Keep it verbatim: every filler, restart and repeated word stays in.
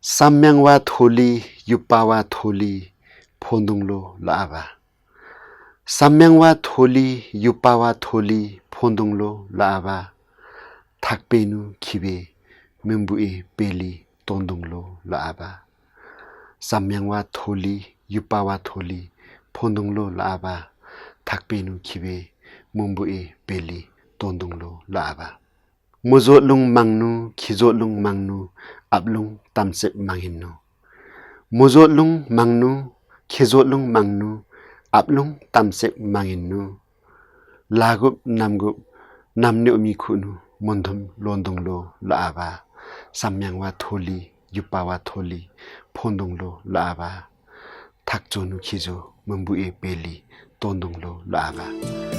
ꓢ ꓟꓬꓽ ꓪ ꓕꓳ ꓡꓰ ꓬꓴ ꓑ ꓪ ꓕꓳ ꓡꓰ ꓒꓳꓽ ꓓꓳ ꓡꓳ ꓡ ꓮ ꓐ꓿ ꓢ ꓟꓬꓽ ꓪ ꓕꓳ ꓡꓰ ꓬꓴ ꓑ ꓪ ꓕꓳ ꓡꓰ ꓒꓳꓽ ꓓꓳ ꓡꓳ ꓡ ꓮ ꓐ꓿ ꓕꓽ ꓑꓰ ꓠꓴ ꓘꓰ ꓐꓰ ꓟꓴ ꓐꓴ ꓬꓲ ꓑꓰ ꓡꓰ ꓔꓳ ꓓꓳ ꓡꓳ ꓡ ꓮ ꓐ꓿ ꓢ ꓟꓬꓽ ꓪ ꓕꓳ ꓡꓰ ꓬꓴ ꓑ ꓪ ꓕꓳ ꓡꓰ ꓒꓳꓽ ꓓꓳ ꓡꓳ ꓡ ꓮ ꓐ꓿ ꓕꓽ ꓑꓰ ꓠꓴ ꓘꓰ ꓐꓰ ꓟꓴ ꓐꓴ ꓬꓲ ꓑꓰ ꓡꓰ ꓔꓳ ꓓꓳ ꓡꓳ ꓡ ꓮ ꓐ꓿ ꓟꓴ ꓜꓳꓼ ꓡꓳ ꓟꓽ ꓠꓴ ꓘꓰ ꓜꓳꓼ ꓡꓳ ꓟꓽ ꓠꓴ ꓮꓸ ꓡꓳ ꓔꓽ ꓢꓯꓼ ꓟꓽ ꓠꓬꓲ ꓠꓴ꓿ ꓟꓴ ꓜꓳꓼ ꓡꓳ ꓟꓽ ꓠꓴ ꓘꓰ ꓜꓳꓼ ꓡꓳ ꓟꓽ ꓠꓴ ꓮꓸ ꓡꓳ ꓔꓽ ꓢꓯꓼ ꓟꓽ ꓠꓬꓲ ꓠꓴ꓿ ꓡ ꓖꓴ ꓠꓽ ꓖꓴ ꓠꓽ ꓠꓲꓹ ꓟꓲ ꓘꓴ ꓠꓴ ꓟꓴ ꓓꓳ ꓡꓳ ꓓꓳ ꓡꓳ ꓡ ꓮ ꓐ꓿ ꓢ ꓟꓬꓽ ꓪ ꓕꓳ ꓡꓰ ꓬꓴ ꓑ ꓪ ꓕꓳ ꓡꓰ ꓒꓳꓽ ꓓꓳ ꓡꓳ ꓡ ꓮ ꓐ꓿ ꓕꓽ ꓚꓳ ꓠꓴ ꓘꓰ ꓜꓳ ꓟꓴ ꓐꓴ ꓬꓲ ꓑꓰ ꓡꓰ ꓔꓳ ꓓꓳ ꓡꓳ ꓡ ꓮ ꓐ꓿